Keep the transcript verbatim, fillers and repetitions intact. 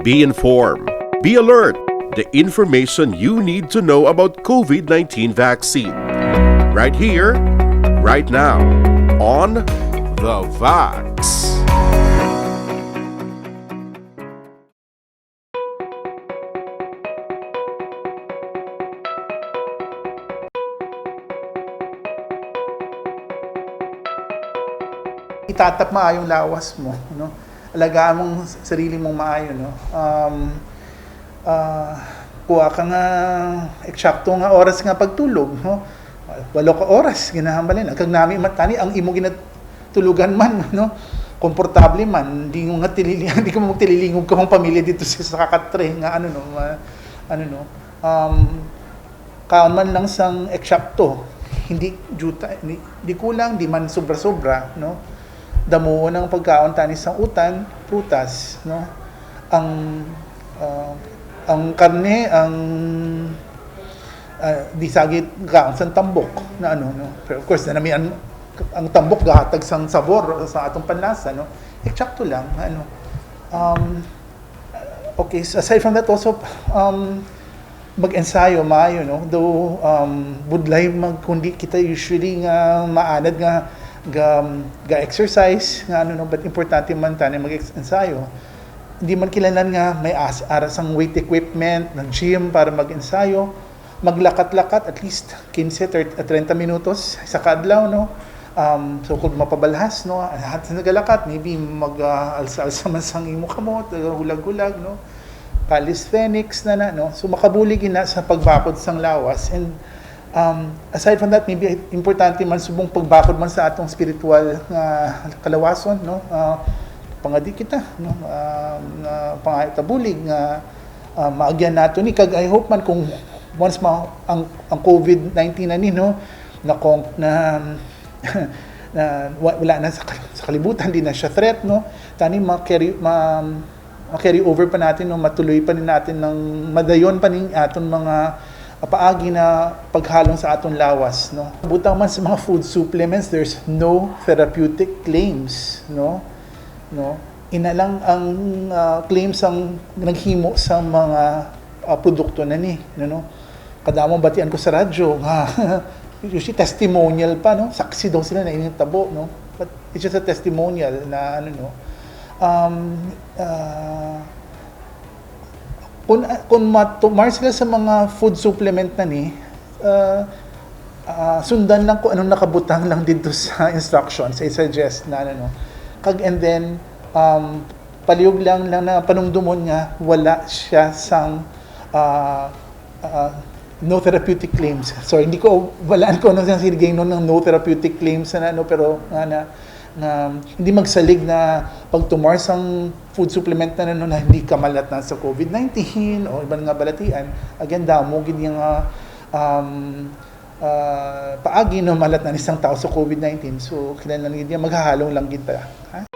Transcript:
Be informed. Be alert. The information you need to know about COVID nineteen vaccine. Right here, right now, on The Vax. Itatap maayong lawas mo, no? Alagaan mong sarili mong maayo, no? Um, ah, kuha ka nga eksakto nga oras nga pagtulog, no? Walo ka oras, ginahambalin. Kag nami man tani ang imo ginatulugan man, no? Komportable man, di mo nga tilili, di ka magtililingog ka mong pamilya dito sa, sa kakatre nga ano, no? Ma, ano, no? Um, kaon man lang sang eksakto, hindi juta, hindi, di kulang, di man sobra-sobra, no? Damuon ang pagkaon tani sang utan, prutas, no? Ang, ah, ang karne, ang, ah, di sagit kaon sang tambok na ano, no? Pero of course, nanami ang, ang tambok gahatag sang sabor sa atong panlasa, no? Eksakto lang, ano. Um, okay, so aside from that also, um, mag-ensayo, maayo, no? Though, um, budlay mag, kundi kita usually nga maanad nga ga, ga-exercise, nga ano, no? But importante man tani mag-ensayo. Hindi man kinahanglan nga may as, ara sang weight equipment, nag-gym para mag-ensayo. Maglakat-lakat at least quince, thirty, treinta minutos sa kaadlaw, no? Um, so, kung mapabalhas, no, at sa nagalakat, maybe mag, ah, alsa-alsa man sang imo kamot, ah, hulag-hulag, no? Calisthenics na na, no? So, makabulig ina sa pagbakod sang lawas. And, um, aside from that, maybe importante man subong pagbakod man sa atong spiritual nga kalawason, no? Ah, pangadi kita, no? Ah, nga pangayo ta bulig nga, ah, maagyan nato ni. Kag I hope man kung once ma, ang, ang COVID nineteen na ni, no? Na kung, na, na wa-, wala na sa kal-, sa kalibutan, di na siya threat, no? Tani ma-carry, ma, ma-carry over pa natin, no? Matuloy pa ni natin ng madayon pa ning aton mga paagi na paghalong sa aton lawas, no? Butang man sa mga food supplements, there's no therapeutic claims, no? No? Ina lang ang, ah, claims ang naghimo sa mga, ah, produkto na ni, no, no? Kadamo batian ko sa radyo nga, usually testimonial pa, no? Saksi daw sila na ini tabo, no? But it's just a testimonial na, ano, no? Um, ah, kung, kung matumar sila sa mga food supplement na ni, ah, ah, sundan lang kung anong nakabutang lang dito sa instructions, I suggest na, ano, no? Kag, and then, um, palihog lang, lang na panumdumon nga wala siya sang, ah, ah, no therapeutic claims. Sorry, hindi ko, walaan ko ano ang siging no, ng no therapeutic claims na, ano, pero nga na, nga hindi magsalig na pagtumar sang food supplement na, ano, na hindi kamalat na sa COVID nineteen o iban nga balatian. Again, damo gid nga, um, ah, paagi, no, malat na ni sang tao sa COVID nineteen. So, kinahanglan gid niya, maghahalong lang gid pala. Ha?